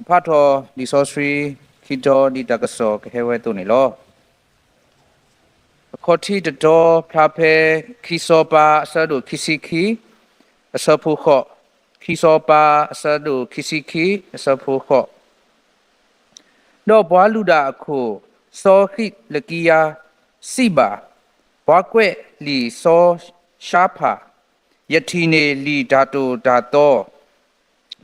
ပကဖးထီၣ်လံာ်စီဆှံခံတီၤ ဒ်တၢ်ကစီၣ်ကဟဲဝဲအသိးန့ၣ်လီၤ. အခီၣ်ထံးတတီၤ ဖျါဖဲ ခံစီၤပၤ အဆၢဒိၣ်ခံဆံခံ, အဆၢဖိဃိး, ခံစီၤပၤ အဆၢဒိၣ်ခံဆံခံ အဆၢဖိဃိး. ဒီးပှၤယူဒၤအခိၣ် စီၤဃံးလကံယၤ စံးဘၣ်, ပှၤကွဲးလံာ်စီၤၡါဖး, ယထံၣ်န့ၢ်လံာ်တၢ်သိၣ်တၢ်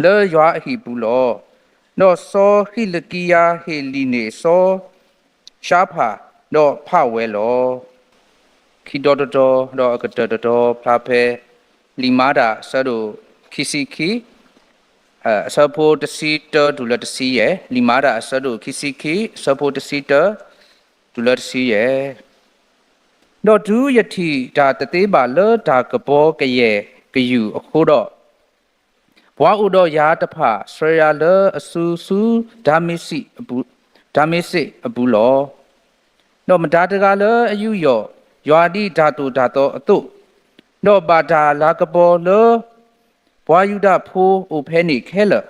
သီ လၢယွၤအဟံၣ်ပူၤလီၤ. ဒီးစီၤဃံးလကံယၤဟ့ၣ်လံာ်န့ၢ်စီၤၡါဖး, ဒီးဖးဝဲလီၤ. ခံတီၤတတီၤ ဒီးအကတၢၢ်တတီၤ ဖျါဖဲ လံာ်မၤတၢ် အဆၢဒိၣ်ခံဆံခံ, အဆၢဖိတဆံတၢတုၤလၢတဆံယဲၢ်, လံာ်မၤတၢ် အဆၢဒိၣ်ခံဆံခံ အဆၢဖိတဆံတၢ တုၤလၢတဆံယဲၢ်. ဒီးတုၤယထံၣ်တၢ်တသ့ဘၣ်လၢတၢ်ကပီၤကယဲၢ်ကယူၢ်အဃိဒီး, ပှၤအိၣ်ဒီးယၤတဖၣ် ဆှၢယၤလၢအစုဆူ ဒၤမ့းစ့းအပူၤလီၤ. ဒီးမတၤတဂၤလၢအယူးယီၣ်ယွၤဒ်တၢ်သိၣ်တၢ်သီအသိး, ဒီးဘၣ်တၢ်လၤကပီၤလၢ ပှၤယူဒၤဖိအိၣ်ဖဲန့ၣ်ခဲလၢာ်,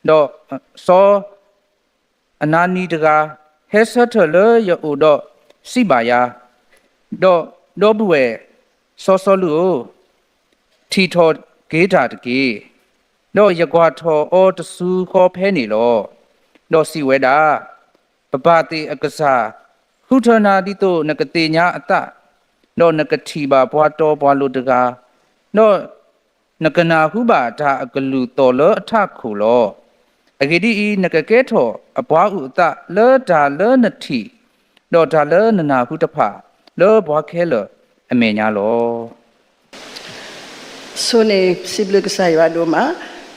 ဒီးစီၤ အနၤနံၤတဂၤ ဟဲဆၢထၢၣ်လၢယအိၣ်ဒီးစံးဘၣ်ယၤ, ဒီး ဒီပုၢ်ဝဲၢ်စီၤစီလူးဧၢ, ထံၣ်ထီၣ်က့ၤတၢ်တက့ၢ်. ဒီးယကွၢ်ထီၣ်အီၤတစူၤဃီဖဲန့ၣ်လီၤ. ဒီးစံးဝဲဒၣ်, ပပၢ်သ့ၣ်အကစၢ် ဃုထၢနၤဒ်သိးနကသ့ၣ်ညါအသး, ဒီးနကထံၣ်ဘၣ်ပှၤတီပှၤလိၤတဂၤ, ဒီး နကနၢ်ဟူဘၣ်တၢ်အကလုၢ်သီၣ်လၢအထးခိၣ်လီၤ. အဂ့ၢ်ဒ်အံၤ, နကကဲထီၣ်အပှၤအုၣ်အသးလၢတၢ်လၢနထံၣ်, ဒီးတၢ်လၢနနၢ်ဟူတဖၣ် လၢပှၤခဲလၢာ်အမဲာ်ညါလီၤ. ဆိန့ၣ် စံးဘျုးကစၢ်ယွၤဒိၣ်မး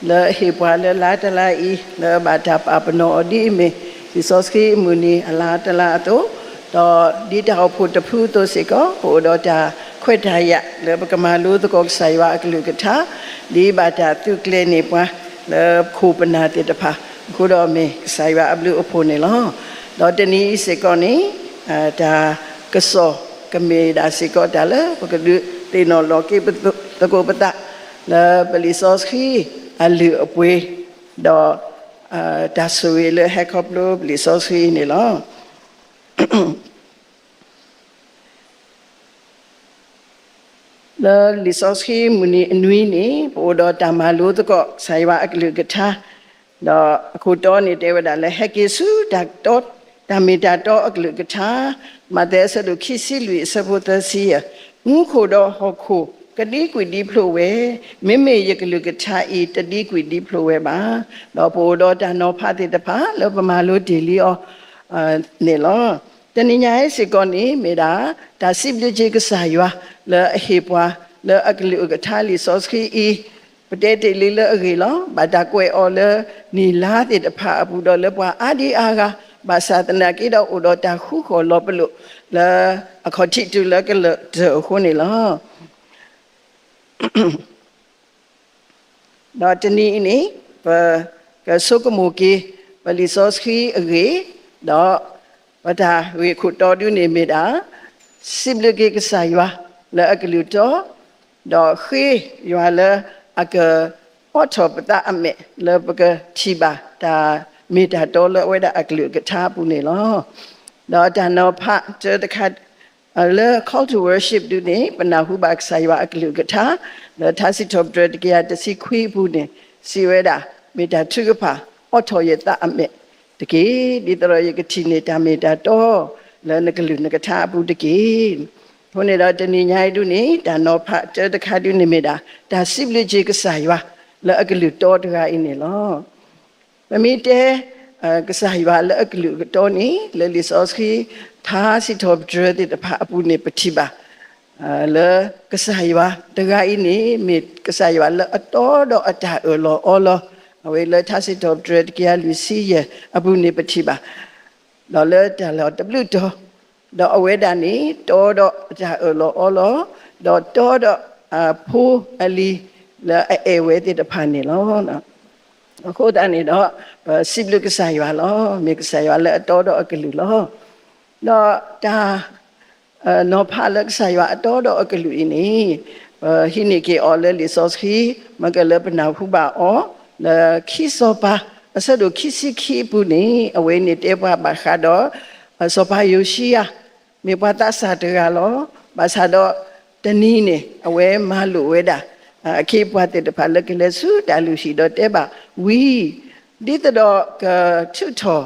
လၢအဟ့ၣ်ပှၤလၢလါတလါအံၤ လၢအဘၣ်တၢ်ပာ်ပနီၣ်အီၤဒ်အမ့ၢ် လံာ်စီဆှံအမုၢ်နံၤအလါတလါအသိး, ဒီးဒ်တၢ်အိၣ်ဖှိၣ်တဖုအသိးစ့ၢ်ကီး ပအိၣ်ဒီးတၢ်ခွဲးတၢ်ယာ် လၢပကမၤလိသကိးကစၢ်ယွၤအကလုၢ်ကထါ ဒ်ဘၣ်တၢ်သုးကျဲၤန့ၢ်ပှၤ လၢပခိၣ်ပနၢ်သ့ၣ်တဖၣ်အဃိဒီး မ့ၢ်ကစၢ်ယွၤအဘျုးအဖှိၣ်န့ၣ်လီၤ. ဒီးတနံၤအံၤစ့ၢ်ကီးန့ၣ် တၢ်ကစီၣ်ကမ့ၢ်ဒၣ်စ့ၢ်ကီးတၢ်လၢ ပကဒုးသ့ၣ်နီၣ်လီၤက့ၤသကိးပသး လၢပလံာ်စီဆှံအလုၢ်အပှ့ၤ, ဒီး တၢ်ဆိၣ်ဂ့ၤလၢဟဲခီဖျိပလံာ်စီဆှံအံၤန့ၣ်လီၤ. လၢလံာ်စီဆှံမုၢ်နံၤအနွံန့ၣ် ပအိၣ်ဒီးတၢ်မၤလိသကိးကစၢ်ယွၤအကလုၢ်ကထါ, ဒီးအခိၣ်တီန့ၣ်တဲဝဲဒၣ်လၢ ဟဲက့ၤဆူတၢ်တီ, တၢ်မ့ၢ်တၢ်တီအကလုၢ်ကထါ, မးသဲအဆၢဒိၣ်ခံဆံလွံၢ်အဆၢဖိသၢဆံယဲၢ်, မူခိၣ်ဒီးဟီၣ်ခိၣ်ကဒံကွံာ်ဒံဖျိးဝဲ, မ့မ့ၢ်ယကလုၢ်ကထါအံၤတဒံကွံာ်ဒံဖျိးဝဲဘၣ်. ဒီးပအိၣ်ဒီးတၢ်နီၤဖးသ့ၣ်တဖၣ်လၢပမၤလိတ့ၢ်လံအီၤ န့ၣ်လီၤ. တနံၤညါအံၤစ့ၢ်ကီးန့ၣ် မ့ၢ်ဒၣ်တၢ်စံးဘျုးက့ၤကစၢ်ယွၤ လၢအဟ့ၣ်ပှၤ လၢအကလုၢ်အကထါလံာ်စီဆှံအံၤ, ပတဲတ့ၢ်လံလၢအဂ့ၢ်လီၤ. ဘၣ်တၢ်ကွဲးအီၤလၢနံၣ်လါသ့ၣ်တဖၣ်အပူၤဒီးလၢပှၤအါဒံအါဂၤ, ဘၣ်ဆၣ်သနာ်က့ဒီးအိၣ်ဒီးတၢ်ဃူဃီၣ်လီၤပလိာ် လၢအခီၣ်ထံးတုၤလၢကလၢာ်တၢၢ်အဃိန့ၣ်လီၤ. ဒီးတနံၤအံၤန့ၣ် ပကဆိကမိၣ်က့ၤ ပလံာ်စီဆှံအဂ့ၢ်, ဒီးပတၢ်ဂ့ၢ်ခိၣ်တီဒုန့ၣ်မ့ၢ်ဒၣ် စံးဘျုးက့ၤကစၢ်ယွၤ လၢအကလုၢ်တီ, ဒီးဃ့ယွၤလၢအကအိးထီၣ်ပသးအမဲာ် လၢပကထံၣ်ဘၣ်တၢ်မ့ၢ်တၢ်တီလၢအဝဲဒၣ်အကလုၢ်အကထါအပူၤန့ၣ်လီၤ. ဒီးတၢ်နီၤဖးတၢတခါ လၢ Call to Worship ဒုန့ၣ် ပနၢ်ဟူဘၣ်ကစၢ်ယွၤအကလုၢ်ကထါ လၢထါစံးထီၣ်ပတြၢၤတကယၤတဆံခွံအပူၤန့ၣ် စံးဝဲဒၣ် မ့ၢ်တၢ်ထုကဖၣ် အိးထီၣ်ယသးအမဲာ်တက့ၢ်. ဒ်သိးဒီးယကထံၣ်န့ၢ်တၢ်မ့ၢ်တၢ်တီ လၢနကလုၢ်နကထါအပူၤတက့ၢ်. အဃိန့ၣ်ဒီးတနံၤညါအံၤဒုန့ၣ် တၢ်နီၤဖးတၢတခါဒုန့ၣ်မ့ၢ်ဒၣ် တၢ်စံးဘျုးက့ၤကစၢ်ယွၤ လၢအကလုၢ်တီတဂၤအံၤန့ၣ်လီၤ. ပမ့ၢ်တဲ ကစၢ်ယွၤလၢအကလုၢ်အကတီန့ၣ် လၢလံာ်စီဆှံ ထါစံးထီၣ်ပတြၢၤသ့ၣ်တဖၣ်အပူၤန့ၣ် ပထံၣ်ဘၣ် လၢကစၢ်ယွၤတဂၤအံၤန့ၣ် မ့ၢ်ကစၢ်ယွၤလၢအတီဒီးအတၢ်အၢၣ်လီၤအီလီၤ, အဝဲလၢထါစံးထီၣ်ပတြၢၤတကယၤလွံၢ်ဆံယဲၢ်အပူၤန့ၣ် ပထံၣ်ဘၣ် ဒီးလၢတၢ်လီၢ်တဘျုးတီၤ, ဒီးအဝဲဒၣ်န့ၣ် တီဒီးအတၢ်အၢၣ်လီၤအီလီၤ, ဒီးတီဒီးဖိအလံၤလၢအအဲၣ်ဝဲသ့ၣ်တဖၣ်န့ၣ်လီၤ. အဃိသတးန့ၣ်ဒီး ပစံးဘျုးကစၢ်ယွၤလီၤ. မ့ၢ်ကစၢ်ယွၤလၢအတီဒီးအကလုၢ်လီၤ. ဒီးတၢ် နီၤဖးလၢကစၢ်ယွၤအတီဒီးအကလုၢ်အံၤန့ၣ် ပဟံးန့ၢ်က့ၤအီၤလၢလံာ်စီဆှံ မ့ၢ်ကလၢပနၢ်ဟူဘၣ်အီၤ လၢခံစီၤပၤ အဆၢဒိၣ်ခံဆံခံအပူၤန့ၣ် အဝဲန့ၣ်တဲပှၤဘၣ်ဃးဒီး စီၤပၤယိၤၡံယၤ မ့ၢ်ပှၤသးစၢ်တဂၤလီၤ. ဘၣ်ဆၣ်ဒီးတနံၤန့ၣ် အဝဲမၤလိာ်ဝဲဒၣ် အခ့အပှၤသ့ၣ်တဖၣ်လၢကလဲၤဆူတၢ်လုၢ်ဟံၣ်ဒီးတဲဘၣ်ဝံ ဒ်သိးဒီးကထုးထီၣ်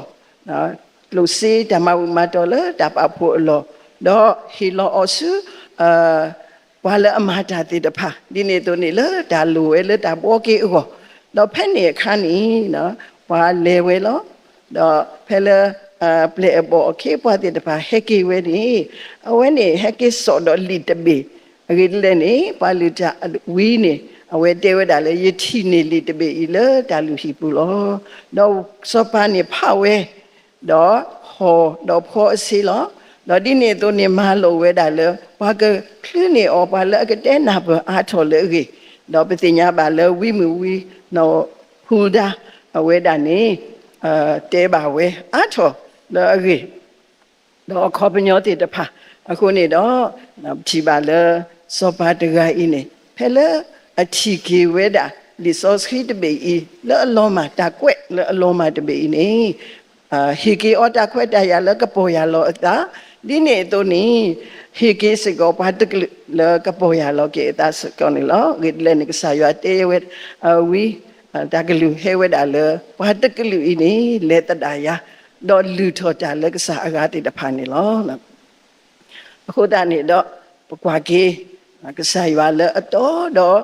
ကျိၣ်စ့တၢ်မၤဝံၤမၤတီၤလၢတၢ်ပာ်ဖှိၣ်အလီၢ်, ဒီးဟ့ၣ်လီၤအီၤဆူ ပှၤလၢအမၤတၢ်သ့ၣ်တဖၣ် ဒ်န့ၣ်အသိးန့ၣ်လၢတၢ်လိၣ်ဝဲလၢတၢ်ဘှီက့ၤအဂီၢ်, ဒီးဖဲန့ၣ်အခါန့ၣ် ပှၤလဲၤဝဲလီၤ. ဒီးဖဲလၢ ပျဲၢ်အဘီၣ်အခ့အပှၤသ့ၣ်တဖၣ်ဟဲက့ၤဝဲန့ၣ် အဝဲန့ၣ်ဟဲက့ၤစိာ်ဒီးလံာ်တဘ့ၣ်, အဂ့ၢ်ဒ်လဲၣ်န့ၣ် ပှၤလုၢ်တၢ်ဝံန့ၣ် အဝဲတဲဝဲဒၣ်လၢ ယထံၣ်န့ၢ်လံာ်တဘ့ၣ်အံၤလၢတၢ်လုၢ်ဟံၣ်ပူၤလီၤ. ဒီးစီၤပၤန့ၣ်ဖးဝဲ ဒီးဟီၣ်ဒီးဖီအဆ့လီၤ. ဒီးဒ်န့ၣ်အသိးန့ၣ် မၤလိာ်ဝဲဒၣ်လၢ ပှၤကချုးန့ၢ်အီၤ ပှၤလၢအကတဲနၢ်ပၢၢ်အါထီၣ်လၢအဂ့ၢ်, ဒီးပသ့ၣ်ညါဘၣ်လၢဝံမုၣ်ဝံ ဟူဒါအဝဲဒၣ်န့ၣ် တဲဘၣ်ဝဲအါထီၣ်လၢအဂ့ၢ် ဒီးအခီပညီသ့ၣ်တဖၣ်အဃိန့ၣ်ဒီး ပထံၣ်ဘၣ်လၢ စီၤပၤတဂၤအံၤန့ၣ် ဖဲလၢအထံၣ်က့ၤဝဲဒၣ် လံာ်စီဆှံတဘ့ၣ်အံၤ လၢအလီၤမၢ် တၢ်ကွဲးလၢအလီၤမၢ်တဘ့ၣ်အံၤန့ၣ် ဟ့ၣ်က့ၤအီၤတၢ်ခွဲးတၢ်ယာ်လၢကပီၢ်ယၢ်လီၤအသး, ဒ်န့ၣ်အသိးန့ၣ် ဟ့ၣ်က့ၤစ့ၢ်ကီးပှၤတကလုာ်လၢကပီၢ်ယၢ်လီၤက့ၤအသးစ့ၢ်ကီးန့ၣ်လီၤ. အဂ့ၢ်ဒ်လဲၣ်န့ၣ် ကစၢ်ယွၤတဲဝဲ ဝံ တၢ်ကလုၢ်ဟဲဝဲဒၣ်လၢ ပှၤတကလုာ်အံၤန့ၣ် လဲၤသဒၣ်ယၤ, ဒီးလုၢ်ထီၣ်တၢ်လၢကစၢ်အဂၤသ့ၣ်တဖၣ်န့ၣ်လီၤ. အဃိသတးန့ၣ်ဒီး ပကွၢ်က့ၤ ကစၢ်ယွၤလၢအတီဒီး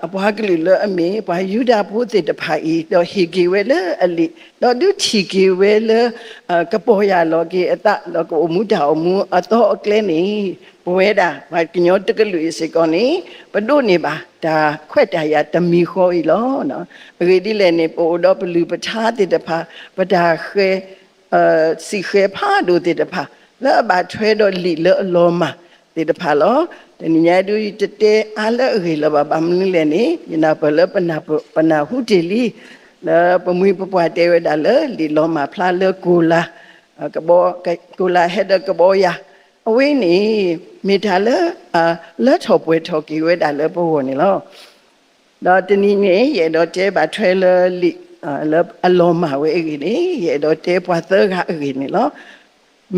အပှၤကလုာ်လၢအမ့ၢ်ပှၤယူဒၤဖိသ့ၣ်တဖၣ်အံၤ ဒီးဟ့ၣ်က့ၤဝဲလၢအလံာ်, ဒီးဒုးထံၣ်က့ၤဝဲလၢ ကပီၢ်ယၢ်လီၤက့ၤအသး ဒီးကအိၣ်မူတၢ်အိၣ်မူအသီအကျဲန့ၣ် ပဝဲဒၣ်ပှၤကညီတကလုာ်အံၤစ့ၢ်ကီးန့ၣ် ပဒိးန့ၢ်ဘၣ်တၢ်ခွဲးတၢ်ယာ်တမံၤဃီအံၤလီၤ. အဂ့ၢ်ဒ်လဲၣ်န့ၣ် ပအိၣ်ဒီးပလုၢ်ပထါသ့ၣ်တဖၣ်, ပတၢ်ဃဲၤ စံးဃဲၤဖးဒိၣ်သ့ၣ်တဖၣ် လၢအဘၣ်ထွဲဒီးလံာ်လၢအလီၤမၢ်သ့ၣ်တဖၣ်လီၤ. တနံၤညါဒုး ယတတဲအါလၢအဂ့ၢ်လၢၤဘၣ်, ဘၣ်မနုၤလဲၣ်န့ၣ် ယနၢ်ပၢၢ်လၢပနၢ်ဟူတ့ၢ်လံ လၢပမှံၤပပှၢ်တဲဝဲဒၣ်လၢ လံာ်လီၤမၢ်ဖျါလၢကိၤလၤ, ကိၤလၤဟဲဒီးကဘီယၤ, အဝဲန့ၣ် မ့ၢ်တၢ်လၢ လၢထီၣ်ပှဲၤထီၣ်က့ၤဝဲဒၣ်လၢပဂီၢ်န့ၣ်လီၤ. ဒီးတနံၤန့ၣ် ယအဲၣ်ဒိးတဲဘၣ်ထွဲလၢလံာ် လၢအလီၤမၢ်ဝဲအဂ့ၢ်န့ၣ် ယအဲၣ်ဒိးတဲပှၤသၢဂၤအဂ့ၢ်န့ၣ်လီၤ.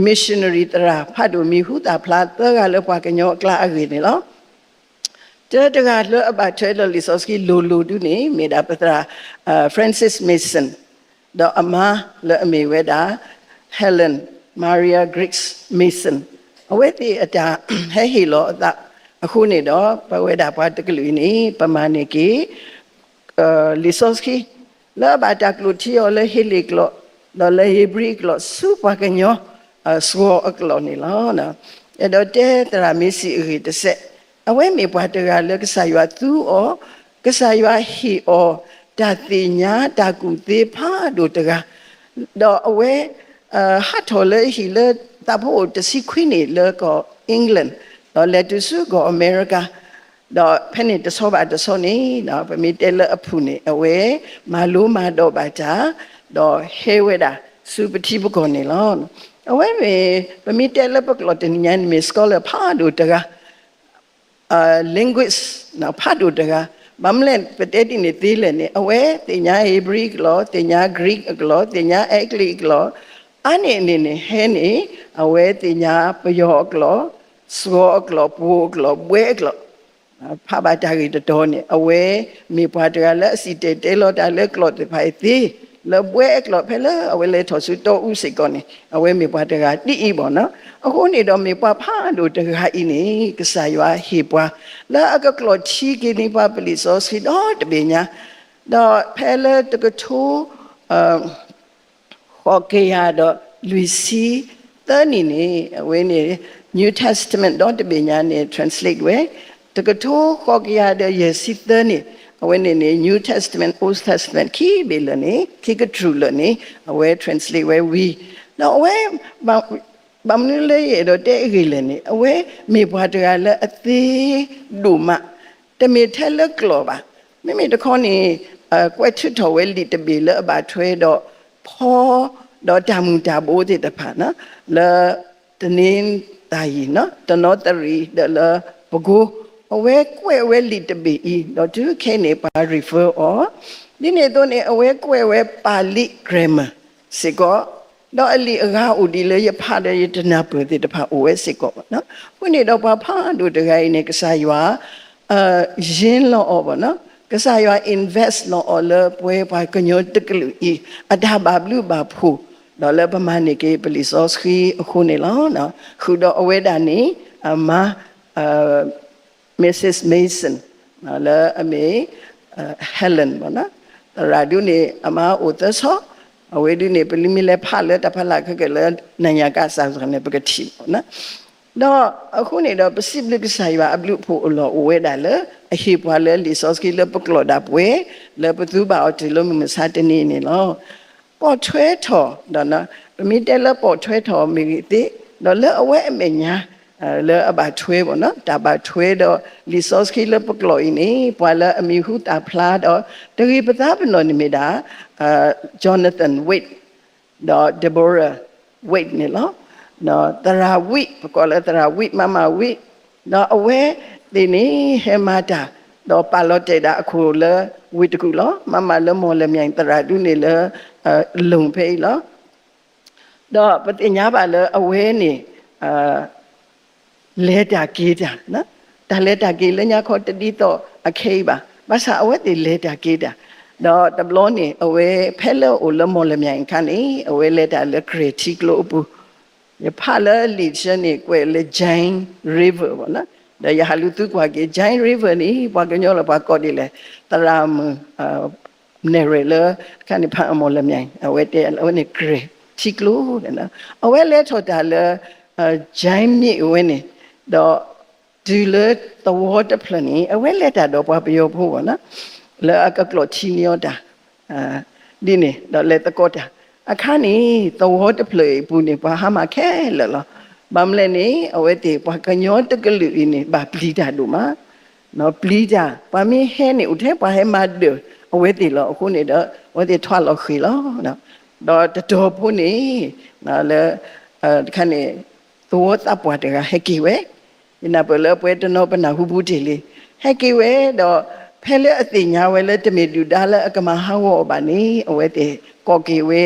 missionary သရၣ်ဖးဒိၣ်မံၤဟူသၣ်ဖျါသၢဂၤလၢပှၤကညီအကျါအဂ့ၢ်န့ၣ်လီၤ. တၢတဂၤလၢအဘၣ်ထွဲလၢလံာ်စီဆှံလိၤလိၤဒုန့ၣ် မ့ၢ်ဒၣ်ပသရၣ် Francis Mason ဒီးအမါလၢအမ့ၢ်ဝဲဒၣ် Helen Maria Griggs Mason အဝဲသ့ၣ်အတၢ်ဟဲဟ့ၣ်လီၤအသးအဃိန့ၣ်ဒီး ပဝဲဒၣ်ပှၤတကလုာ်အံၤန့ၣ် ပမၤန့ၢ်က့ၤ လံာ်စီဆှံ လၢအဘၣ်တၢ်ကျိၣ်ထံအီၤလၢဟ့လ့ၣ်ကျိာ် ဒီးလၢဧ့ၤဘြံၤအကျိာ် ဆူပှၤကညီ စှီၤအကျိာ်န့ၣ်လီၤ. အဲၣ်ဒိးတဲသရၣ်မ့ၢ်စံးအဂ့ၢ်တစဲး, အဝဲမ့ၢ်ပှၤတဂၤလၢကစၢ်ယွၤသူအီၤ, ကစၢ်ယွၤဟ့ၣ်အီၤ တၢ်သ့ၣ်ညါတၢ်ကူၣ်သ့ဖးဒိၣ်တဂၤ, ဒီးအဝဲ ဟးထီၣ်လၢဟံၣ်လၢ သးဖိအိၣ်တဆံခွံန့ၣ်လၢကီၢ် England, ဒီးလဲၤတုၤဆူကီၢ်အမဲရကၤ, ဒီးဖဲန့ၣ်တဆီဘၣ်တဆီန့ၣ် ပမ့ၢ်တဲလၢအဖုၣ်န့ၣ် အဝဲမၤလိမၤဒိးဘၣ်တၢ်, ဒီးဟဲဝဲဒၣ်ဆူပထံပကီၢ်န့ၣ်လီၤ. အဝဲမ့ၢ် ပမ့ၢ်တဲလၢပကျိာ်တနံၤညါန့ၣ်မ့ၢ် scholar ဖးဒိၣ်တဂၤ linguist ဖးဒိၣ်တဂၤ, ဘၣ်မနုၤလဲၣ် ပတဲဒ်န့ၣ်သ့လဲၣ်န့ၣ် အဝဲသ့ၣ်ညါဧ့ၤဘြံၤအကျိာ်, သ့ၣ်ညါ Greek အကျိာ်, သ့ၣ်ညါအဲကလံးအကျိာ်, အါန့ၢ်န့ၣ်န့ၣ် ဟဲန့ၣ် အဝဲသ့ၣ်ညါပယီၤအကျိာ်, စှီၤအကျိာ်, ပှိၤအကျိာ်, ဘှဲအကျိာ်, ဖးဘၣ်တၢ်ဂ့ၢ်တတီၤန့ၣ် အဝဲမ့ၢ်ပှၤတဂၤလၢအစံၣ်တဲၤတဲလီၤတၢ်လၢကျိာ်သ့ၣ်တဖၣ်အံၤသ့, လၢဘှဲအကျိာ်ဖဲလၢအဝဲလဲၤထီၣ်ဆူတီအူစ့ၢ်ကီးန့ၣ် အဝဲမ့ၢ်ပှၤတဂၤဒ်အံၤဘၣ်နီၤ. အဃိန့ၣ်ဒီးမ့ၢ်ပှၤဖးဒိၣ်တဂၤအံၤန့ၣ် ကစၢ်ယွၤဟ့ၣ်ပှၤ လၢအကကျိာ်ထံက့ၤန့ၢ်ပှၤပလံာ်စီဆှံဒီတဘ့ၣ်ညါ, ဒီးဖဲလၢတကထိ ဃိးကယၤဒီးလွံၢ်ဆံသၢနံၣ်န့ၣ် အဝဲန့ၣ် New Testament ဒီတဘ့ၣ်ညါန့ၣ် translate ဝဲ, တကထိဃိးကယၤဒီးယဲၢ်ဆံသၢနံၣ် အဝဲန့ၣ်န့ၣ် New Testament Old Testament ခံဘ့ၣ်လၢာ်န့ၣ် ခံကတြူၢ်လၢာ်န့ၣ် အဝဲ translate ဝဲဝံၤ, ဒီးအဝဲ ဘၣ်မနုၤလၢယအဲၣ်ဒိးတဲအဂ့ၢ်လဲၣ်န့ၣ် အဝဲမ့ၢ်ပှၤတဂၤလၢအသ့ဒိၣ်မး, တမ့ၢ်ထဲလၢကျိာ်ဘၣ်. မ့မ့ၢ်တခီန့ၣ် ကွဲးထုးထီၣ်ဝဲလံာ်တဘ့ၣ်လၢအဘၣ်ထွဲဒီးဖီ ဒီးတၢ်မုၢ်တၢ်ဘိသ့ၣ်တဖၣ် လၢ တနင်္သာရီ တနီသရံၣ် ဒီးလၢပကိ အဝဲကွဲးဝဲလံာ်တဘ့ၣ်အံၤ ဒီးတုၤခဲအံၤန့ၣ် ပှၤ refer အီၤ ဒ်န့ၣ်အသိးန့ၣ် အဝဲကွဲးဝဲပၤလံ grammar စ့ၢ်ကီး, ဒီးအလံာ်အဂၤအိၣ်ဒ်လၢယဖးဒီးယတနၢ်ပၢၢ်သ့ၣ်တဖၣ်အိၣ်ဝဲစ့ၢ်ကီးဘၣ်. အဃိန့ၣ်ဒီးပှၤဖးဒိၣ်တဂၤအံၤန့ၣ် ကစၢ်ယွၤ ယ့လီၤအီၤဘၣ်နီၤ, ကစၢ်ယွၤ invest လီၤအီၤလၢပဝဲပှၤကညီတကလုာ်အံၤ အတၢ်ဘၣ်ဘျုးဘၣ်ဖှိၣ်, ဒီးလၢပမၤန့ၢ်က့ၤပလံာ်စီဆှံအဃိန့ၣ်လီၤ. ဃုာ်ဒီးအဝဲဒၣ်န့ၣ် အမါ Missus Mason လၢအမ့ၢ် Helen ဘၣ်နီၤ, သရၣ်ဒုန့ၣ် အမါအိၣ်သၢဆီ, အဝဲဒုန့ၣ် ပလံမ့ၢ်လဲၤဖးလၢတၢ်ဖးလၢ်ခဲကဲလၢ နညါကစၢ်န့ၣ် ပကထံၣ်ဘၣ်နီၤ. ဒီးအဃိန့ၣ်ဒီး ပစံးဘျုးကစၢ်ယွၤအဘျုးအဖှိၣ်အလီၢ်အိၣ်ဝဲဒၣ်လၢ အဟ့ၣ်ပှၤလၢလံာ်စီဆှံလၢပကျိာ်ဒၣ်ပှဲၤ လၢပသူဘၣ်အီၤတုၤလၢမုၢ်မဆါတနံၤန့ၣ်လီၤ. ပိာ်ထွဲထီၣ်ဒီး ပမ့ၢ်တဲလၢပိာ်ထွဲထီၣ်မ့ၢ်ဂ့ၤသ့, ဒီးလၢအဝဲအမဲာ်ညါ လၢအဘၣ်ထွဲဘၣ်နီၤ, တၢ်ဘၣ်ထွဲဒီးလံာ်စီဆှံလၢပကျိာ်အံၤန့ၣ် ပှၤလၢအမံၤဟူသၣ်ဖျါဒီး တဂ့ၤပသးပ့ၤနီၣ်န့ၣ်မ့ၢ်ဒၣ် Jonathan Wade ဒီး Deborah Wade န့ၣ်လီၤ. သရၣ်ဝံး ပကိးလၢသရၣ်ဝံး မမဝံး, ဒီးအဝဲသ့ၣ်န့ၣ် ဟဲမၤတၢ် ဒီးပာ်လီၤတဲာ်ဒၣ်အခိၣ်လၢဝ့ၢ်တကူၣ်လီၤ. မမလၢ မော်လမြိုင် သရၣ်ဒုန့ၣ်လၢ လိၣ်ဖဲအံၤလီၤ. ဒီးပသ့ၣ်ညါဘၣ်လၢအဝဲန့ၣ် လဲၤတၢ်က့ၤတၢ်, တၢ်လဲၤတၢ်က့ၤလၢညါခီတဒ်သိးအခဲအံၤဘၣ်. ဘၣ်ဆၣ်အဝဲသ့ၣ်လဲၤတၢ်က့ၤတၢ်, ဒီးတဘျီန့ၣ် အဝဲဖဲလၢအအိၣ်လၢ မော်လမြိုင် အခါန့ၣ် အဝဲလဲၤတၢ်လၢကြဲၢ်ထံကျိအပူၤ, ယဖးလၢလံာ်ဆၢန့ၣ် ကွဲးလၢ James River ဘၣ်နီၤ, ဒီးယဟးလူၤသုကွၢ်က့ၤ James River န့ၣ် ပှၤကညီလၢပှၤကိးဒ်လဲၣ်, သရၣ်မုၣ် နဲၣ်ရွဲၣ်လၢ အခါန့ၣ် ဖးအ မော်လမြိုင် အဝဲတဲ အဝဲန့ၣ်ကြဲၢ်ထံကျိ, အဝဲလဲၤထီၣ်တၢ်လၢ James မြစ် အဝဲန့ၣ်, ဒီးတုၤလၢသဝီတဖျၢၣ်န့ၣ် အဝဲလဲၤတၢ်ဒီးပှၤပယီၤဖိဘၣ်နီၤ, လၢအကကျိာ်ထံန့ၢ်အီၤတၢ် ဒ်န့ၣ် ဒီးလဲၤသကိးတၢ်, အခါန့ၣ် သဝီတဖျၢၣ်အံၤအပူၤန့ၣ် ပှၤဟါမၢ်ခဲလၢာ်လီၤ. ဘၣ်မနုၤလဲၣ်န့ၣ် အဝဲသ့ၣ်ပှၤကညီတကလုာ်အံၤန့ၣ် ဘၣ်ပျံၤတၢ်ဒိၣ်မး, ပျံၤတၢ် ပှၤမ့ၢ်ဟဲန့ၣ် အိၣ်ထဲပှၤဟဲမၤဒၢၣ်အဝဲသ့ၣ်လီၤ. အဃိန့ၣ်ဒီး အဝဲသ့ၣ်ထွါလီၤဃံၤလီၤ. ဒီးတတီၤဖိန့ၣ် လၢ တခါန့ၣ် သဝီသးပှၢ်တဂၤဟဲက့ၤဝဲ, ယနၢ်ပၢၢ်လၢပှၤတနီၤပနၢ်ဟူဘူးတ့ၢ်လံ, ဟဲက့ၤဝဲဒီး ဖဲလၢအသ့ၣ်ညါဝဲလၢတမ့ၢ်ဒုၣ်ဒါလၢအကမၤဟးဂီၤအီၤဘၣ်န့ၣ် အဝဲသ့ၣ်ကိးက့ၤဝဲ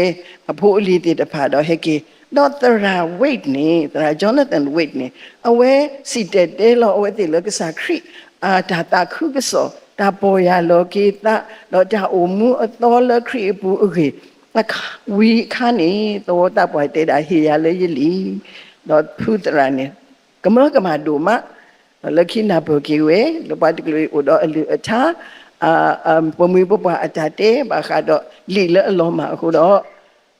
အဖိအလံၤသ့ၣ်တဖၣ်ဒီးဟဲက့ၤ, ဒီးသရၣ် Wade န့ၣ် သရၣ် Jonathan Wade န့ၣ် အဝဲစံၣ်တဲၤတဲလီၤအဝဲသ့ၣ်လၢကစၢ်ခရံာ် အတၢ်သးခုကစီၣ်, တၢ်ပီၢ်ယၢ်လီၤက့ၤသး, ဒီးတၢ်အိၣ်မူအသီလၢခရံာ်အပူၤအဂ့ၢ် ဝံၤအခါန့ၣ် သဝီသးပှၢ်တဲဒၣ် ဟ့ၣ်ယၤလၢယလံာ်, ဒီးဖုသရၣ်န့ၣ် ကမၢကမၣ်ဒိၣ်မး, လၢခံနၢ်ပၢၢ်က့ၤဝဲ လၢပှၤတကလုာ်အံၤအိၣ်ဒီးအလုၢ်အထါ, ပမှံၤပပှၢ်အတၢ်တဲဘၣ်ဃးဒီးလံာ်လၢအလီၤမၢ်အဃိဒီး,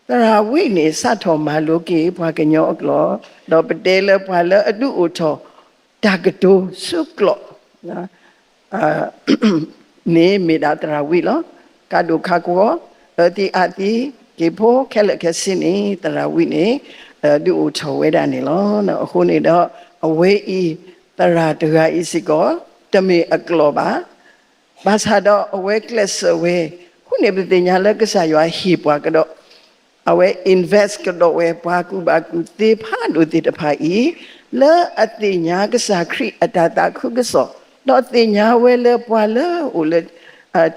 သရၣ်ဝံးန့ၣ် စးထီၣ်မၤလိက့ၤပှၤကညီအကျိာ်, ဒီးပတဲလၢပှၤလၢအဒုးအိၣ်ထီၣ် တၢ်ကတိၤဆူကျိာ် န့ၣ်မ့ၢ်ဒၣ်သရၣ်ဝံးလီၤ. ကးဒိၣ်ခးကွီၤ, အၢသံအါသံ, က့ၤဖိခဲလၢာ်ခဲဆ့န့ၣ် သရၣ်ဝံးန့ၣ် ဒုးအိၣ်ထီၣ်ဝဲဒၣ်န့ၣ်လီၤ. အဃိန့ၣ်ဒီး အဝဲအံၤ သရၣ်တဂၤအံၤစ့ၢ်ကီး တမ့ၢ်အကျိာ်ဘၣ်. ဘၣ်ဆၣ်ဒီးအဝဲကျဲးစၢးဝဲ, အဃိန့ၣ်ပသ့ၣ်ညါလၢကစၢ်ယွၤဟ့ၣ်ပှၤကဒီး အဝဲ invest ကဒီးဝဲပှၤကူၣ်ဘၣ်ကူၣ်သ့ဖးဒိၣ်သ့ၣ်တဖၣ်အံၤ လၢအသ့ၣ်ညါကစၢ်ခရံာ်အတၢ်သးခုကစီၣ်, ဒီးသ့ၣ်ညါဝဲလၢပှၤလၢအိၣ်လၢ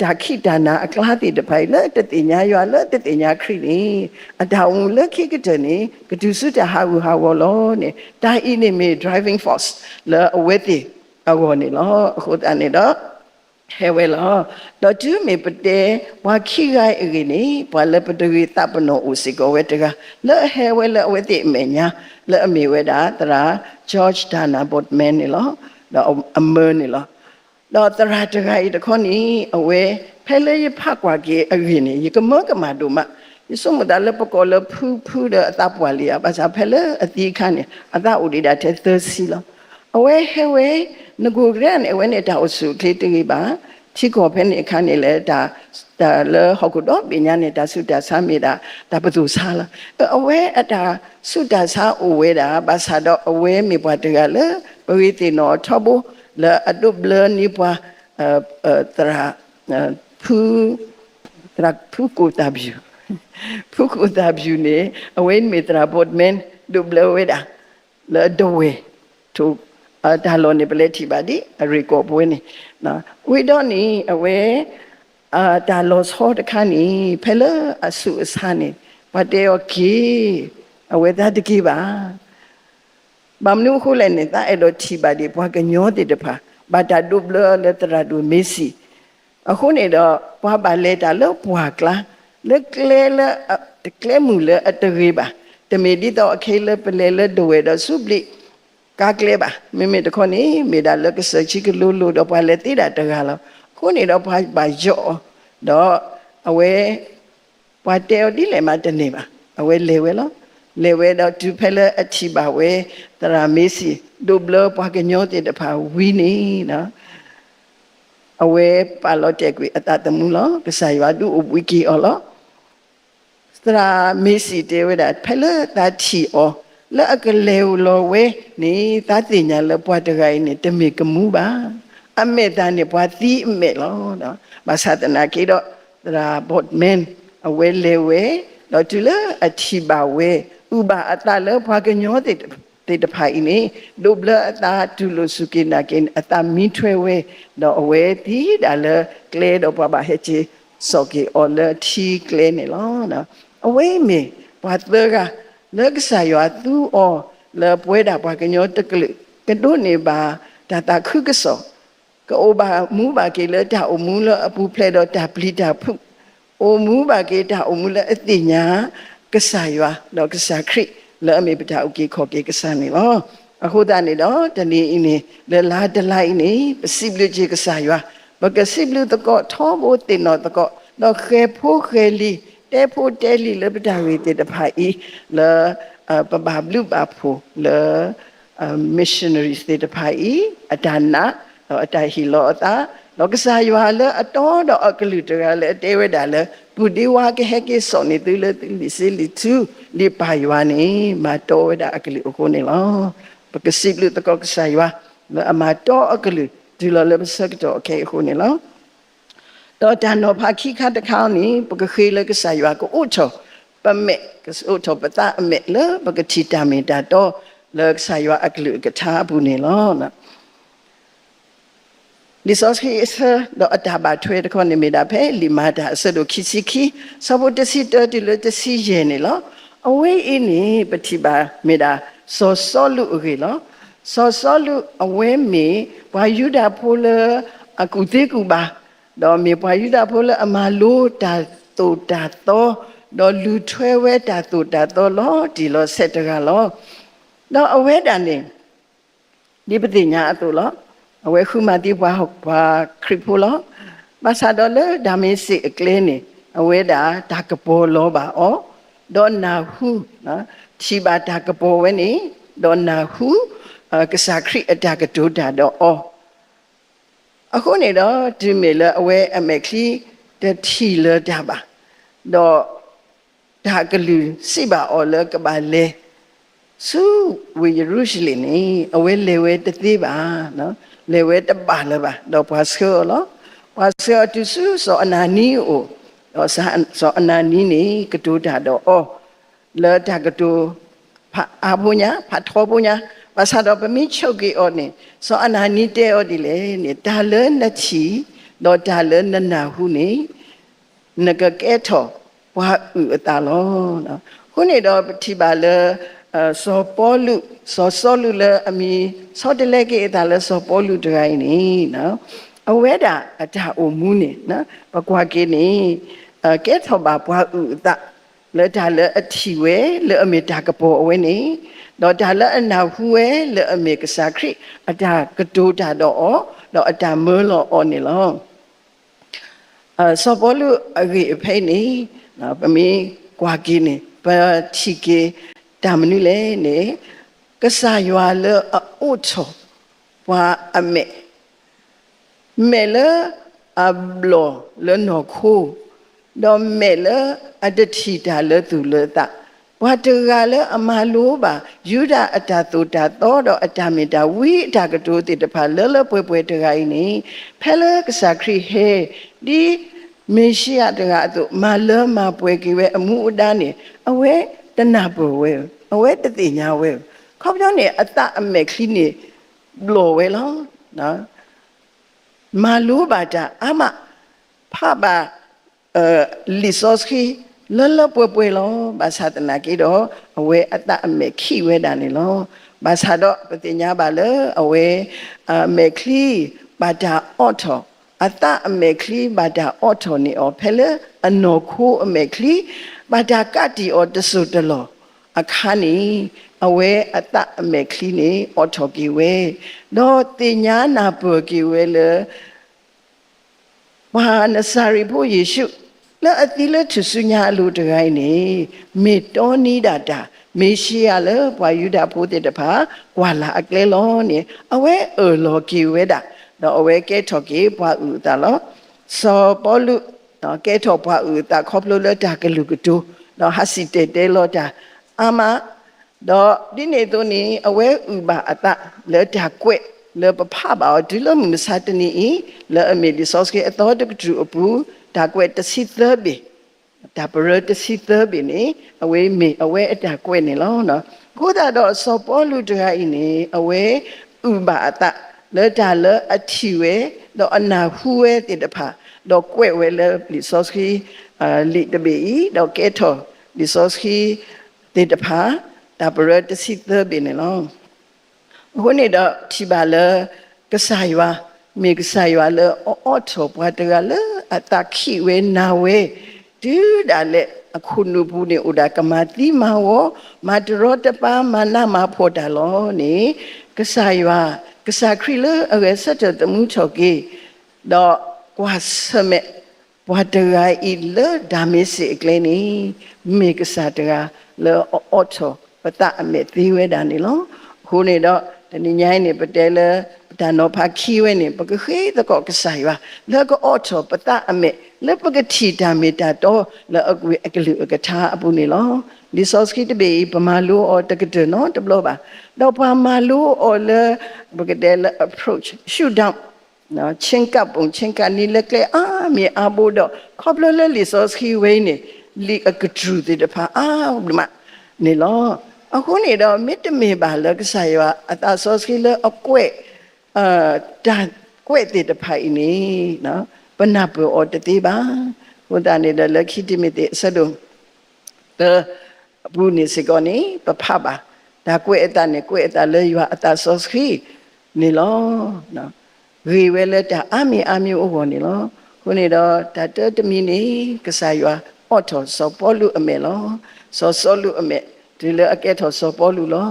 တၢ်ခံးတၢ်နၤအကျါသ့ၣ်တဖၣ်အံၤ လၢတသ့ၣ်ညါယွၤလၢတသ့ၣ်ညါခရံာ်န့ၣ် အတၢ်အိၣ်မူလၢခံကတၢၢ်န့ၣ် ကတုၤဆူတၢ်ဟးဂူာ်ဟးဂီၤလီၤန့ၣ် တၢ်အံၤန့ၣ်မ့ၢ် driving force လၢအဝဲသ့ၣ်အဂီၢ်န့ၣ်လီၤ. အဃိသတးန့ၣ်ဒီး ဟဲဝဲလီၤ. ဒီးတုၤမ့ၢ်ပတဲ ပှၤခံဂၤအံၤအဂ့ၢ်န့ၣ် ပှၤလၢပတဂ့ၤသးပနီၣ်အိၣ်စ့ၢ်ကီးဝဲတဂၤ လၢအဟဲဝဲလၢအဝဲသ့ၣ်အမဲာ်ညါ လၢအမ့ၢ်ဝဲဒၣ် သရၣ် George Dana Boardman န့ၣ်လီၤ. ဒီးအမၢန့ၣ်လီၤ. ဒီးသရၣ်တဂၤအံၤတခီန့ၣ် အဝဲ ဖဲလၢယဖးကွၢ်က့ၤအဂ့ၢ်န့ၣ် ယကမၢကမၣ်ဒိၣ်မး, ယဆိကမိၣ်သးလၢပကိးလၢဖုဖုဒီးအသးပှၢ်လံဧါ, ဘၣ်ဆၣ်ဖဲလၢအသံအခါန့ၣ် အသးအိၣ်ဒံးဒၣ်ထဲသၢဆံလီၤ. အဝဲဟဲဝဲ နကိၣ်ကရၢန့ၣ် အဝဲန့ၣ်တၢ်အိၣ်ဆူၣ်အိၣ်ချ့တဂ့ၤဘၣ်, ထံကီၢ်ဖဲန့ၣ်အခါန့ၣ်လၢ တၢ်လၢဟီၣ်ခိၣ်ဒီဘ့ၣ်ညါန့ၣ် တၢ်ဆူးတၢ်ဆါမ့ၢ်ဒၣ် တၢ်ပသိၣ်ဆါလီၤ. အဝဲအတၢ်ဆူးတၢ်ဆါအိၣ်ဝဲဒၣ် ဘၣ်ဆၣ်ဒီးအဝဲမ့ၢ်ပှၤတဂၤလၢ ပဂ့ၤသ့ၣ်နီၣ်ထီဘိ လၢအဒိးဘျၢန့ၢ်ပှၤ သရၣ် ဖု သရၣ်ဖုကိၣ်သၣ်ဘျူး, ဖုကိၣ်သၣ်ဘျူးန့ၣ် အဝဲမ့ၢ်သရၣ် Boardman ဒိးဘျၢဝဲဒၣ် လၢဒဝဲၢ် ထိၣ် တၢ်လီၢ်န့ၣ် ပလဲၤထံၣ်ဘၣ်ဒ်အရ့ၣ်ကီၢ်ပဝဲန့ၣ်, ဝံၤဒီးန့ၣ် အဝဲ တၢ်လီၤဆီတခါန့ၣ် ဖဲလၢအဆူးအဆါန့ၣ် ပှၤတဲအီၤက့ၤ, အဝဲသးတက့ၤဘၣ်. ဘၣ်မနုၤအဃိလဲၣ်န့ၣ် သးအဲၣ်ဒိးထံၣ်ဘၣ်ဒံးပှၤကညီသ့ၣ်တဖၣ် ဘၣ်တၢ်ဒိးဘျၢလၢသရၣ်ဒိၣ်မ့ၢ်စံၣ် အဃိန့ၣ်ဒီး ပှၤဘၣ်လဲၤတၢ်လၢပှၢ်ကျါ လၢကျဲလၢ ကျဲမုၢ်လၢအတဂ့ၤဘၣ်. တမ့ၢ်ဒ်သိးအခဲအံၤလၢပလဲၤလၢဒဝဲၢ်ဒီးစူးဘျ့း ကါကျဲဘၣ်. မ့မ့ၢ်တခီန့ၣ် မ့ၢ်ဒၣ်လၢကစၢၢ်ဆံကလိလိၤဒီးပှၤလဲၤသ့ဒၣ်တဂၤလီၤ. အဃိန့ၣ်ဒီးပှၤဘၣ်ယီၣ်အီၤ, ဒီးအဝဲ ပှၤတဲအီၤဒ်လဲၣ်မးတန့ၢ်ဘၣ်. အဝဲလဲၤဝဲလီၤ. လဲၤဝဲဒီးတုၤဖဲလၢအထံၣ်ဘၣ်ဝဲ သရၣ်မ့ၢ်စံၣ် ဒိးဘျၢပှၤကညီသ့ၣ်တဖၣ်ဝံၤန့ၣ် အဝဲပာ်လီၤတဲာ်ကွံာ်အသးသမူလီၤ. ကစၢ်ယွၤဒုးအိၣ်ဘှံးက့ၤအီၤလီၤ. သရၣ်မ့ၢ်စံၣ်တဲဝဲဒၣ် ဖဲလၢသးထံၣ်အီၤ လၢအကလဲၤလီၤဝဲန့ၣ် သးသ့ၣ်ညါလၢပှၤတဂၤအံၤန့ၣ် တမ့ၢ်ကမူဘၣ်. အမဲာ်သၣ်န့ၣ် ပှၤသံအမဲာ်လီၤ. ဘၣ်ဆၣ်သနာ်က့ဒီး သရၣ် Boardman အဝဲလဲၤဝဲ, ဒီးတုၤလၢအထံၣ်ဘၣ်ဝဲ အုၣ်ဘၣ်အသးလၢပှၤကညီသ့ၣ်တဖၣ်အံၤန့ၣ် ဒိးဘျၢအသးတူၢ်လိာ်စူၢ်က့ၤနာ်က့ၤ အသးမံထွဲဝဲ, ဒီးအဝဲသံဒၣ်လၢကျဲဒီးပှၤဘၣ်ဟဲက့ၤစိာ်က့ၤအီၤလၢထံကျဲန့ၣ်လီၤ. အဝဲအံၤမ့ၢ်ပှၤသၢဂၤ လၢကစၢ်ယွၤသူအီၤ လၢပဝဲဒၣ်ပှၤကညီတကလုာ် ကဒိးန့ၢ်ဘၣ်တၢ်သးခုကစီၣ် ကအိၣ်ဘၣ်မူဘၣ်က့ၤလၢတၢ်အိၣ်မူလၢအပူၤဖျဲးဒီးတၢ်ပျံၤတၢ်ဖုး, အိၣ်မူဘၣ်က့ၤတၢ်အိၣ်မူလၢအသ့ၣ်ညါ ကစၢ်ယွၤ ဒီးကစၢ်ခရံာ် လၢအမ့ၢ်ပတၢ်အုၣ်က့ၤခီၣ်က့ၤကစၢ်န့ၣ်လီၤ. အဃိသတးန့ၣ်ဒီး တနံၤအံၤန့ၣ် လၢလါတလါအံၤန့ၣ် ပစံးဘျုးက့ၤကစၢ်ယွၤ, ပကစံးဘျုးသကိး ထီဘိသ့ၣ်နီၣ်သကိး ဒီးဃဲၤဖိဃဲၤလံၤ တဲဖိတဲလံၤလၢပတၢ်ဂ့ၢ်သ့ၣ်တဖၣ်အံၤ လၢ ပဘၣ်ဘျုးဘၣ်ဖှိၣ်လၢ missionaries သ့ၣ်တဖၣ်အံၤ အတၢ်နာ် ဒီးအတၢ်ဟ့ၣ်လီၤအသး, ဒီးကစၢ်ယွၤလၢအတီဒီးအကလုၢ်တဂၤလၢအတဲဝဲဒၣ်လၢ ပုၢ်ဒ့ဝါကဟဲက့ၤစိာ်န့ၢ်သုလၢသုလံာ်စ့လံာ်ထူ လံာ်ပၢ်ယွၤန့ၣ် မၤတီဝဲဒၣ်အကလုၢ်အဃိန့ၣ်လီၤ. ပကစံးဘျုးသကိးကစၢ်ယွၤ လၢအမၤတီအကလုၢ် တုၤလီၤလၢပဆၢကတီၢ်အခဲအံၤအဃိန့ၣ်လီၤ. ဒီးတၢ်နီၤဖးခံခါတခါန့ၣ် ပကဃ့လၢကစၢ်ယွၤကအိးထီၣ်ပမဲာ်, ကအိးထီၣ်ပသးအမဲာ်လၢပကထံၣ်တၢ်မ့ၢ်တၢ်တီ လၢကစၢ်ယွၤအကလုၢ်အကထါအပူၤန့ၣ်လီၤ. လံာ်စီဆှံအဆၢ ဒီးအတၢ်ဘၣ်ထွဲတခီန့ၣ် မ့ၢ်ဒၣ်ဖဲလံာ်မၤတၢ်အဆၢဒိၣ်ခံဆံခံ ဆၢဖိတဆံတၢတုၤလၢတဆံယဲၢ်န့ၣ်လီၤ. အဝဲအံၤန့ၣ် ပထံၣ်ဘၣ်မ့ၢ်ဒၣ် စီၤစီလူးအဂ့ၢ်လီၤ. စီၤစီလူးအဝဲမ့ၢ်ပှၤယူဒၤဖိလၢအကူၣ်သ့ကူၣ်ဘၣ် ဒီးမ့ၢ်ပှၤယူဒၤဖိလၢအမၤလိတၢ်သိၣ်တၢ်သီ, ဒီးလူၤထွဲဝဲတၢ်သိၣ်တၢ်သီလီၤတံၢ်လီၤဆဲးတဂၤလီၤ. ဒီးအဝဲဒၣ်န့ၣ် ဒ်ပသ့ၣ်ညါအသိးလီၤ. အဝဲဃုမၤသံပှၤ ပှၤခရံာ်ဖိလီၤ. ဘၣ်ဆၣ်ဒီးလၢဒၤမ့းစ့းအကျဲန့ၣ် အဝဲဒၣ်တၢ်ကပီၤလီၤဘၣ်အီၤ, ဒီးနၢ်ဟူ, ထံၣ်ဘၣ်တၢ်ကပီၤဝဲန့ၣ်, ဒီးနၢ်ဟူ ကစၢ်ခရံာ်အတၢ်ကတိၤတၢ်ဒီးအီၤ အဃိန့ၣ်ဒီး တုၤမ့ၢ်လၢအဝဲအမဲာ်ချံတထံၣ်လၢၤတၢ်ဘၣ်, ဒီးတၢ်ကလုၢ်စံးဘၣ်အီၤလၢကဘၣ်လဲၤဆူဝ့ၢ်ယရူၤၡလ့ၣ်န့ၣ် အဝဲလဲၤဝဲတသ့ဘၣ်, လဲၤဝဲတဘၣ်လၢၤဘၣ်, ဒီးပှၤဆှၢအီၤလီၤ. ပှၤဆှၢအီၤတုၤဆူစီၤအနၤနံအအိၣ်, ဒီးစီၤအနၤနံန့ၣ် ကတိၤတၢ်ဒီးအီၤ လၢတၢ်ကတိၤ ဖးအါဖိညါ ဖးထီဖိညါ, ဘၣ်ဆၣ်ဒီးပမ့ၢ်ဆိၣ်ဂ့ၤအီၤန့ၣ် စီၤအနၤနံတဲအီၤဒ်လဲၣ်န့ၣ် တၢ်လၢနထံၣ် ဒီးတၢ်လၢနနၢ်ဟူန့ၣ် နကကဲထီၣ်ပှၤအုၣ်အသးလီၤ. အဃိန့ၣ်ဒီးပထံၣ်ဘၣ်လၢ စီၤပီလူး စီၤစီလူးလၢအမံၤဆီတလဲက့ၤအသးလၢစီၤပီလူးတဂၤအံၤန့ၣ် အဝဲဒၣ်အတၢ်အိၣ်မူန့ၣ် ပကွၢ်က့ၤန့ၣ် ကဲထီၣ်ဘၣ်ပှၤအုၣ်အသး လၢတၢ်လၢအထံၣ်ဝဲလၢအမ့ၢ်တၢ်ကပီၤအဝဲန့ၣ်, ဒီးတၢ်လၢအနၢ်ဟူဝဲလၢအမ့ၢ်ကစၢ်ခရံာ်အတၢ်ကတိၤတၢ်ဒီးအီၤ, ဒီးအတၢ်မၢလီၤအီၤန့ၣ်လီၤ. စီၤပီလူးအဂ့ၢ်အဖဲအံၤန့ၣ် ပမ့ၢ်ကွၢ်က့ၤန့ၣ် ပထံၣ်က့ၤတၢ်မနုၤလဲၣ်န့ၣ် ကစၢ်ယွၤလၢအအိးထီၣ်ပှၤအမဲာ် မဲာ်လၢအဘျီၣ်လၢနီၢ်ခိ, ဒီးမဲာ်လၢအတထံၣ်တၢ်လၢသူၣ်လၢသး, ပှၤတဂၤလၢအမၤလိဘၣ် ယူဒၤအတၢ်သိၣ်တၢ်သီ ဒီးအတၢ်မ့ၢ်တၢ်ဝံအတၢ်ကတိၤသ့ၣ်တဖၣ်လၢလၢပှဲၤပှဲၤတဂၤအံၤန့ၣ် ဖဲလၢကစၢ်ခရံာ်ဟဲ ဒ်မ့ၤၡံအၤတဂၤအသိး မၤလၢမၤပှဲၤက့ၤဝဲအမူအဒါန့ၣ် အဝဲတနၢ်ပၢၢ်ဝဲဧၢ, အဝဲတသ့ၣ်ညါဝဲဧၢ, ခီပညီန့ၣ် အသးအမဲာ်ချံန့ၣ် ဘျီၣ်ဝဲလီၤ. မၤလိဘၣ်တၢ်အါမး, ဖးဘၣ် လံာ်စီဆှံ လၢလၢပှဲၤပှဲၤလီၤ. ဘၣ်ဆၣ်သနာ်က့ဒီး အဝဲအသးအမဲာ်ခံးဝဲဒၣ်န့ၣ်လီၤ. ဘၣ်ဆၣ်ဒီးပသ့ၣ်ညါဘၣ်လၢအဝဲ အမဲာ်ချံ ဘၣ်တၢ်အိးထီၣ်, အသးအမဲာ်ချံ ဘၣ်တၢ်အိးထီၣ်န့ၢ်အီၤ ဖဲလၢအနီၢ်ခိအမဲာ်ချံ ဘၣ်တၢ်ကးတံာ်အီၤတစိၢ်တလီၢ်အခါန့ၣ် အဝဲအသးအမဲာ်ချံန့ၣ် အိးထီၣ်က့ၤဝဲ, ဒီးသ့ၣ်ညါနၢ်ပၢၢ်က့ၤဝဲလၢ ပှၤနစၤရ့းဖိယ့ၣ်ၡူး လၢအသံလၢထူၣ်စုညါအလိၤတဂၤအံၤန့ၣ် မ့ၢ်တီနံဒၣ်တၢ် မ့ၣ်ၡံအၤလၢပှၤယူဒၤဖိသ့ၣ်တဖၣ် ကွၢ်လၢ်အကျဲလီၤန့ၣ် အဝဲအၢၣ်လီၤက့ၤဝဲဒၣ်, ဒီးအဝဲကဲထီၣ်က့ၤပှၤအုၣ်အသးလီၤ. စီၤပီလူး ကဲထီၣ်ပှၤအုၣ်အသးခီဖျိလၢတၢ်ကလုၢ်ကတိၤ, ဒီးဟးစံၣ်တဲၤတဲလီၤတၢ်အါမး ဒီးဒ်န့ၣ်အသိးန့ၣ် အဝဲအုၣ်ဘၣ်အသးလၢတၢ်ကွဲး လၢပဖးဘၣ်အီၤတုၤလၢမုၢ်မဆါတနံၤအံၤ လၢအမ့ၢ်လံာ်စီဆှံအသီတကတြူၢ်အပူၤ တၢ်ကွဲးတဆံသၢဘ့ၣ်, တၢ်ပရၢတဆံသၢဘ့ၣ်န့ၣ် အဝဲမ့ၢ်အဝဲအတၢ်ကွဲးန့ၣ်လီၤ. အဃိသတးဒီးစီၤပီလူးတဂၤအံၤန့ၣ် အဝဲအုၣ်ဘၣ်အသးလၢတၢ်လၢအထံၣ်ဝဲ ဒီးအနၢ်ဟူဝဲသ့ၣ်တဖၣ်, ဒီးကွဲးဝဲလၢလံာ်စီဆှံ လံာ်တဘ့ၣ်အံၤ ဒီးကဲထီၣ်လံာ်စီဆှံသ့ၣ်တဖၣ် တၢ်ပရၢတဆံသၢဘ့ၣ်န့ၣ်လီၤ. အဃိန့ၣ်ဒီးထံၣ်ဘၣ်လၢ ကစၢ်ယွၤ မ့ၢ်ကစၢ်ယွၤလၢအအိးထီၣ်ပှၤတဂၤလၢအသးခံးဝဲနၢ်ဝဲ တုၤဒၣ်လဲာ်အခိၣ်နူာ်ပူၤန့ၣ် အိၣ်ဒၣ်ကမၤသံမၤဝီ မၤတရီတပါ မၤနးမၤဖှီၣ်တၢ်လီၤန့ၣ် ကစၢ်ယွၤ ကစၢ်ခရံာ်လၢအဂဲၤဆၢထၢၣ်သမူထီၣ်က့ၤ ဒီးကွၢ်ဆၢၣ်မဲာ် ပှၤတဂၤအံၤလၢဒၤမ့းစ့းအကျဲန့ၣ် မ့ၢ်ကစၢ်တဂၤလၢအအိးထီၣ်ပသးအမဲာ်သ့ဝဲဒၣ်န့ၣ်လီၤ. အဃိန့ၣ်ဒီး တနံၤညါအံၤန့ၣ် ပတဲလၢ ပတၢ်နီၤဖးခံဝဲန့ၣ် ပကဃ့သကိးကစၢ်ယွၤ လၢကအိးထီၣ်ပသးအမဲာ် လၢပကထံၣ်တၢ်မ့ၢ်တၢ်တီ လၢအကွံာ်အကလုၢ်အကထါအပူၤန့ၣ်လီၤ. လံာ်စီဆှံတဘ့ၣ်အံၤ ပမၤလိအီၤတကတၢၢ်နီတဘျီဘၣ်. ဒီးပှၤမၤလိအီၤလၢ ပကတဲလၢ approach ရှုထောင့် ချဉ်းကပ်ပုံ ချဉ်းကပ်နည်း လၢကျဲအါမံၤအါဘိဒီး ခီဖျိလၢလံာ်စီဆှံဝဲအံၤန့ၣ် လံာ်အကတြူၢ်သ့ၣ်တဖၣ်အါဒိၣ်မးန့ၣ်လီၤ. အဃိန့ၣ်ဒီး မ့တမ့ၢ်ဘၣ်လၢကစၢ်ယွၤအသးစီဆှံလၢအကွဲး တၢ်ကွဲးသ့ၣ်တဖၣ်အံၤန့ၣ် ပနၢ်ပၢၢ်အီၤတသ့ဘၣ်. အဃိသတးန့ၣ်ဒီး လၢခံတံၤမသ့းအဆၢဒိၣ် သၢ အပူၤန့ၣ်စ့ၢ်ကီးန့ၣ် ပဖးဘၣ် တၢ်ကွဲးအသးန့ၣ် ကွဲးအသးလၢယွၤအသးစီဆှံန့ၣ်လီၤ. ဂ့ၤဝဲလၢတၢ်အါမံၤအါမံၤအဂီၢ်န့ၣ်လီၤ. အဃိန့ၣ်ဒီး တၢ်တၢတမံၤန့ၣ် ကစၢ်ယွၤအိးထီၣ်စီၤပီလူးအမဲာ်လီၤ. စီၤစီလူးအမဲာ် တုၤလၢအကဲထီၣ်စီၤပီလူးလီၤ.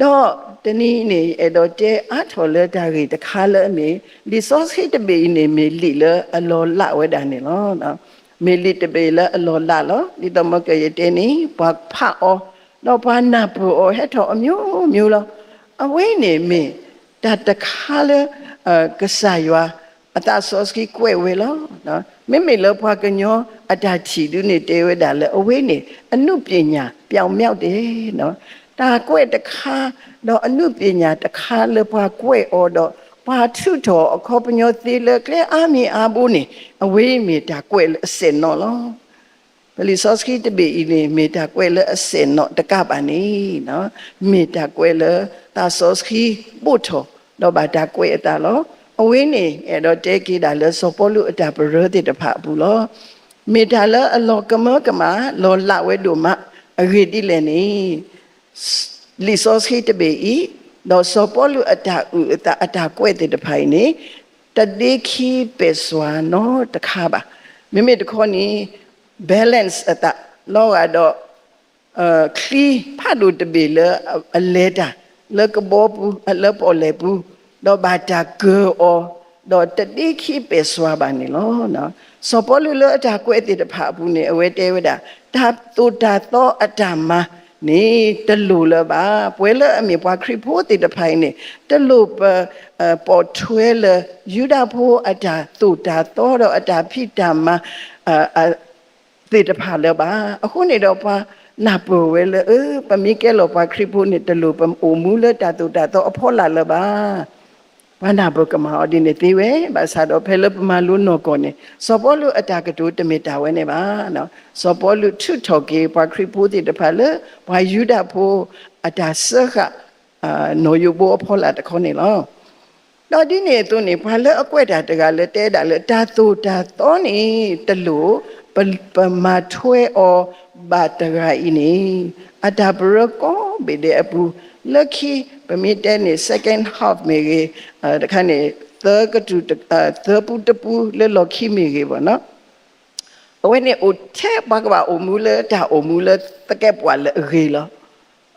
ဒီးတနံၤအံၤန့ၣ် ယအဲၣ်ဒိးတဲအါထီၣ်လၢတၢ်ဂ့ၢ်တခါလၢအမ့ၢ် လံာ်စီဆှံတဘ့ၣ်အံၤန့ၣ် မ့ၢ်လံာ်လၢအလီၤလးဝဲဒၣ်န့ၣ်လီၤ. မ့ၢ်လံာ်တဘ့ၣ်လၢအလီၤလးလီၤ. ဒ်သိးမ့ၢ်ကယတဲန့ၣ် ပှၤဖးအီၤ ဒီးပှၤနၢ်ပၢၢ်အီၤဟဲထီၣ်အမျိုးမျိုးလီၤ. အဝဲန့ၣ်မ့ၢ် တၢ်တခါလၢ ကစၢ်ယွၤ အသးစီဆှံကွဲးဝဲလီၤ. မ့မ့ၢ်လၢပှၤကညီအတၢ်ထံၣ်ဒုန့ၣ်တဲဝဲဒၣ်လၢအဝဲန့ၣ် အနုပညာပြောင်မြောက်တယ် တၢ်ကွဲးတခါ ဒီးအနုပညာတခါလၢပှၤကွဲးအီၤဒီး ပှၤထုးထီၣ်အခီပညီသ့လၢကျဲအါမံၤအါဘိန့ၣ် အဝဲမ့ၢ်တၢ်ကွဲးလၢအစဲးနီၤလီၤ. ပလံာ်စီဆှံတဘ့ၣ်အံၤန့ၣ် မ့ၢ်တၢ်ကွဲးလၢအစဲးနီၤတကးဘၣ်န့ၣ် မ့ၢ်တၢ်ကွဲးလၢသးစီဆှံဘိၣ်ထီၣ် ဒီးဘၣ်တၢ်ကွဲးအသးလီၤ. အဝဲန့ၣ် အဲၣ်ဒိးတဲက့ၤဒၣ်လၢစီၤပီလူးအတၢ်ပရၢသ့ၣ်တဖၣ်အပူၤလီၤ. မ့ၢ်တၢ်လၢအလီၤကမၢကမၣ် လီၤလးဝဲဒိၣ်မး အဂ့ၢ်ဒ်လဲၣ်န့ၣ် လံာ်စီဆှံတဘ့ၣ်အံၤ ဒီးစီၤပီလူးအတၢ်အုၣ်အသးအတၢ်ကွဲးသ့ၣ်တဖၣ်အံၤန့ၣ် တဒ့ခံပၢၢ်စွၢနီတခါဘၣ်. မ့မ့ၢ်တခီန့ၣ် balance အသး လီၤဂာ်ဒီး ချံဖးဒိၣ်တဘ့ၣ်လၢအလဲၤတၢ် လၢကဘီပူၤ လၢပီၣ်လဲၣ်ပူၤ ဒီးဘၣ်တၢ်ကၢၤအီၤ ဒီးတဒ့ခံပၢၢ်စွၢဘၣ်န့ၣ်လီၤ. စီၤပီလူးလၢအတၢ်ကွဲးသ့ၣ်တဖၣ်အပူၤန့ၣ် အဝဲတဲဝဲဒၣ် တၢ်သိၣ်တၢ်သီအတၢ်မၤန့ၣ် တလိၣ်လၢၤဘၣ်. ပဝဲလၢအမ့ၢ်ပှၤခရံာ်ဖိသ့ၣ်တဖၣ်အံၤန့ၣ် တလိၣ်ပ ပိာ်ထွဲလၢ ယူဒၤဖိအတၢ်သိၣ်တၢ်သီဒီးအတၢ်ဖံးတၢ်မၤ သ့ၣ်တဖၣ်လၢၤဘၣ်. အဃိန့ၣ်ဒီးပှၤနၢ်ပၢၢ်ဝဲလၢ အၢ ပမ့ၢ်ကဲလီၤပှၤခရံာ်ဖိန့ၣ် တလိၣ်ပအိၣ်မူလၢတၢ်သိၣ်တၢ်သီအဖီလာ်လၢၤဘၣ်. ပှၤနၢ်ပၢၢ်ကမၣ်အီၤဒ်န့ၣ်သ့ဝဲ ဘၣ်ဆၣ်ဒီးဖဲလၢပမၤလိနီၢ်ကီၢ်န့ၣ် စီၤပီလူးအတၢ်ကတိၤတမ့ၢ်တၢ်ဝဲန့ၣ်ဘၣ်. စီၤပီလူးထုးထီၣ်က့ၤပှၤခရံာ်ဖိသ့ၣ်တဖၣ်လၢ ပှၤယူဒၤဖိအတၢ်စၢဃာ် နီၣ်ယိးဘိအဖီလာ်တခီန့ၣ်လီၤ. ဒီးဒ်န့ၣ်အသိးန့ၣ် ပှၤလၢအကွဲးတၢ်တဂၤလၢတဲဒၣ်လၢ တၢ်သိၣ်တၢ်သီန့ၣ်တလိၣ်, ပမၤထွဲအီၤဘၣ်တဂၤအံၤန့ၣ် အတၢ်ပရၢကိးဘ့ၣ်ဒဲးအပူၤ, လၢခံ ပမ့ၢ်တဲန့ၣ် second half မ့ၢ်ဂ့ၤ, တခါန့ၣ် သၢကတြူၢ်, သၢပူတပူလၢလီၢ်ခံမ့ၢ်ဂ့ၤဘၣ်နီၤ, အဝဲန့ၣ်အိၣ်ထဲပှၤကဘၣ်အိၣ်မူလၢတၢ်အိၣ်မူလၢသကဲးပဝးလၢအဂ့ၤလီၤ.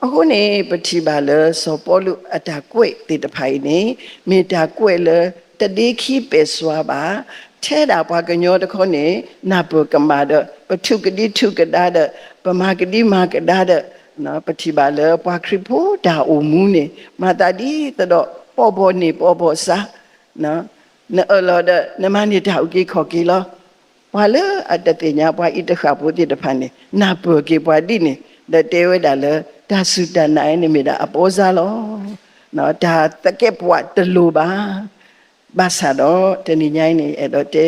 အဃိန့ၣ် ပထံၣ်ဘၣ်လၢစီၤပီလူးအတၢ်ကွဲးသ့ၣ်တဖၣ်အံၤန့ၣ် မ့ၢ်တၢ်ကွဲးလၢတဒ့ခံပဲာ်စွါဘၣ်, ထဲဒၣ်ပှၤကညီတခီန့ၣ် နၢ်ပၢၢ်ကမၣ်ဒီး ပထူးကဒံထူးကဒါဒီး ပမၤကဒံမၤကဒါဒီး ပထံၣ်ဘၣ်လၢပှၤခရံာ်ဖိတၢ်အိၣ်မူန့ၣ် မၤသးဒ်သိးဒီး ပီၣ်ဘီၣ်န့ၢ်ပီၣ်ဘီၣ်စး နအၢၣ်လီၤဒီး နမၤန့ၢ်တၢ်အုၣ်က့ၤခီၣ်က့ၤလီၤ. ပှၤလၢအတသ့ၣ်ညါပှၤအံၤတဃၣ်ဖိသ့ၣ်တဖၣ်န့ၣ် နၢ်ပၢၢ်က့ၤပှၤဒ်န့ၣ် ဒီးတဲဝဲဒၣ်လၢ တၢ်စူၢ်တၢ်နာ်အံၤန့ၣ်မ့ၢ်ဒၣ်အပီစါလီၤ. တၢ်သကဲးပဝးတလိၣ်ဘၣ်. ဘၣ်ဆၣ်ဒီး တနံၤညါအံၤန့ၣ် အဲၣ်ဒိးတဲ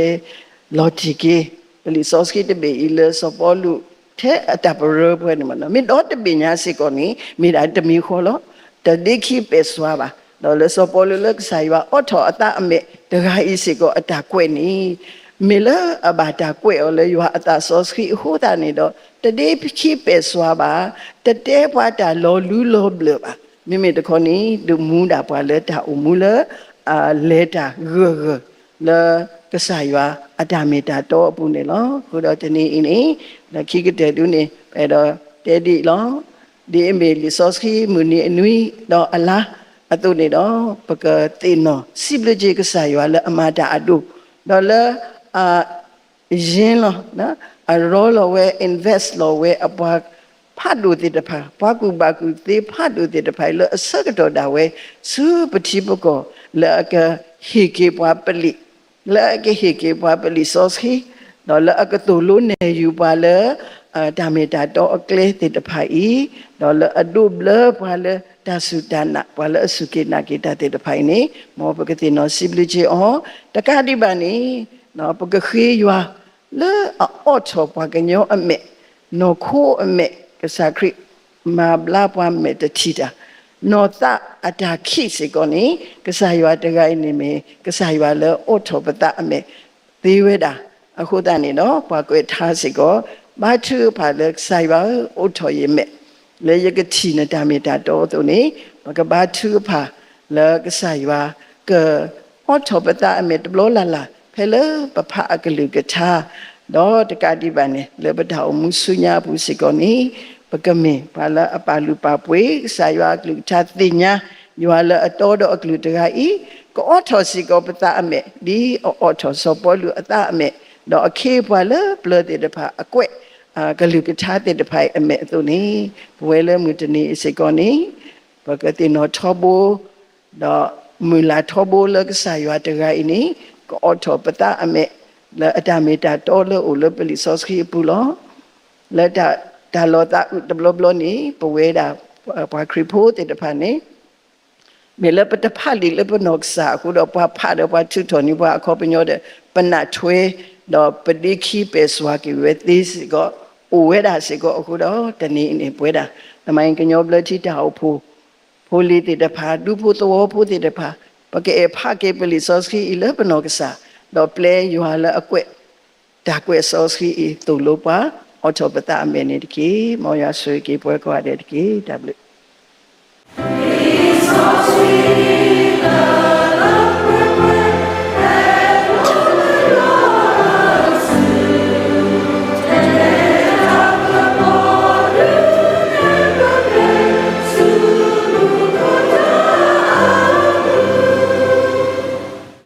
လီၤတံၢ်က့ၤ ပလံာ်စီဆှံတဘ့ၣ်အံၤလၢစီၤပီလူး ထဲအတၢ်ပရၢပှဲၤန့ၣ်မ့ၢ်နီၤ မ့ၢ်ဒီတဘ့ၣ်ညါစ့ၢ်ကီးန့ၣ် မ့ၢ်ဒၣ်တမံၤဃီလီၤ. တဒ့ခံပဲာ်စွါဘၣ်. ဒီးလၢစီၤပီလူးလၢကစၢ်ယွၤအိးထီၣ်အသးအမဲာ်တဂၤအံၤစ့ၢ်ကီးအတၢ်ကွဲးန့ၣ် မ့ၢ်လၢအဘၣ်တၢ်ကွဲးအီၤလၢယွၤအသးစီဆှံအဃိသတးန့ၣ်ဒီး တဒ့ခံပဲာ်စွါဘၣ်, တတဲပှၤတၢ်လီၤလူလီၤဘျၢၣ်ဘၣ်. မ့မ့ၢ်တခီန့ၣ် ဒုးမူဒၣ်ပှၤလၢတၢ်အိၣ်မူလၢ လဲၤတၢ်ဂၢၢ်ဂၢၢ် လၢကစၢ်ယွၤအတၢ်မ့ၢ်တၢ်တီအပူၤန့ၣ်လီၤ. အဃိဒီးတနံၤအံၤန့ၣ် လၢခံကတၢၢ်ဒုန့ၣ် ပအဲၣ်ဒိးတဲဒ်အံၤလီၤ. ဒ်အမ့ၢ်လံာ်စီဆှံမုၢ်နံၤအနွံဒီးအလါအသိးန့ၣ်ဒီး ပကသ့ၣ်နီၣ်စံးဘျုးက့ၤကစၢ်ယွၤလၢအမၤတၢ်အဒိၣ်, ဒီးလၢ ယံၤလီၤ, အရီလီၤဝဲ invest လီၤဝဲအပှၤဖးဒိၣ်သ့ၣ်တဖၣ်, ပှၤကူၣ်ဘၣ်ကူၣ်သ့ဖးဒိၣ်သ့ၣ်တဖၣ်အံၤ လၢအဆၢကတီၢ်ဒၣ်ဝဲ ဆူပထံပကီၢ် လၢအကဟ့ၣ်က့ၤပှၤပလံာ်, လၢအကဟ့ၣ်က့ၤပှၤပလံာ်စီဆှံ, ဒီးလၢအကသိၣ်လိနဲၣ်ယုာ်ပှၤလၢ တၢ်မ့ၢ်တၢ်တီအကျဲသ့ၣ်တဖၣ်အံၤ, ဒီးလၢအဒိးဘျၢပှၤလၢတၢ်စူၢ်တၢ်နာ် ပှၤလၢအစူၢ်က့ၤနာ်က့ၤတၢ်သ့ၣ်တဖၣ်အံၤန့ၣ် မ်ပကသ့ၣ်နီၣ်စံးဘျုးက့ၤအီၤ, တကးဒံးဘၣ်န့ၣ် ပကဃ့ယွၤ လၢအအိးထီၣ်ပှၤကညီအမဲာ်, နီၢ်ခိအမဲာ်, ကစၢ်ခရံာ်မၤဘျါပှၤမဲာ်တထံၣ်တၢ်, နီၢ်သးအတၢ်ခံးစ့ၢ်ကီးန့ၣ် ကစၢ်ယွၤတဂၤအံၤန့ၣ်မ့ၢ် ကစၢ်ယွၤလၢအိးထီၣ်ပသးအမဲာ်သ့ဝဲဒၣ်. အဃိသတးန့ၣ်ဒီး ပှၤကွဲးထါစ့ၢ်ကီး ဘါထုကဖၣ်လၢကစၢ်ယွၤဧၢ, အိးထီၣ်ယမဲာ် လၢယကထံၣ်နတၢ်မ့ၢ်တၢ်တီအသိးန့ၣ် ပကဘါထုကဖၣ်လၢကစၢ်ယွၤ ကအိးထီၣ်ပသးအမဲာ်တဘျီလၢ်လၢ် ဖဲလၢပဖးအကလုၢ်ကထါ, ဒီးတကးဒံးဘၣ်န့ၣ် လၢပတၢ်အိၣ်မူဆူညါအပူၤစ့ၢ်ကီးန့ၣ် ပကမ့ၢ်ပှၤလၢအပာ်လုၢ်ပာ်ပှ့ၤ ကစၢ်ယွၤအကလုၢ်ကထါသ့ၣ်ညါ, ယွၤလၢအတီဒီးအကလုၢ်တဂၤအံၤ ကအိးထီၣ်စ့ၢ်ကီးပသးအမဲာ် ဒ်အအိးထီၣ်စီၤပီလူးအသးအမဲာ်, ဒီးအခ့အပှၤလၢပျၢၤသ့ၣ်တဖၣ်အကွဲး ကလုၢ်ကထါသ့ၣ်တဖၣ်အံၤအမဲာ်အသိးန့ၣ် ပဝဲလၢမုၢ်တနံၤအံၤစ့ၢ်ကီးန့ၣ် ပကသ့ၣ်နီၣ်ထီဘိ ဒီးမုၢ်လၢ်ထီဘိလၢကစၢ်ယွၤတဂၤအံၤန့ၣ် ကအိးထီၣ်ပသးအမဲာ် လၢအတၢ်မ့ၢ်တၢ်တီလၢအိၣ်လၢပလံာ်စီဆှံအပူၤလီၤ. လၢတၢ်လီၤသးအုးတဘျီဘျီန့ၣ် ပဝဲဒၣ်ပှၤခရံာ်ဖိသ့ၣ်တဖၣ်န့ၣ် မ့ၢ်လၢပတဖးလံာ်လၢပနီၢ်ကစၢ်အဃိဒီး ပှၤဖးဒီးပှၤထုးထီၣ်န့ၢ်ပှၤအခီပညီဒီး ပနၢ်ထွဲ ဒီးပဒ့ခံပဲာ်စွါက့ၤဝဲသ့စ့ၢ်ကီး အိၣ်ဝဲဒၣ်စ့ၢ်ကီးအဃိဒီး တနံၤအံၤန့ၣ် ပဝဲဒၣ် သမိုင်းကညီဘျၢထံတၢ်အိၣ်ဖှိၣ် ဖိလံၤသ့ၣ်တဖၣ် ဒူဖိသဝီဖိသ့ၣ်တဖၣ် ပကအဲၣ်ဖးက့ၤပလံာ်စီဆှံအံၤလၢပနီၢ်ကစၢ် ဒီးပျဲယွၤလၢအကွဲး တၢ်ကွဲးစီဆှံအံၤ သိၣ်လိပှၤ အိးထီၣ်ပသးအမဲာ်န့ၣ်တက့ၢ်. မ်ယွၤဆိၣ်ဂ့ၤက့ၤပှၤကိးဂၤဒဲးတက့ၢ်. တၢ်ဘျုး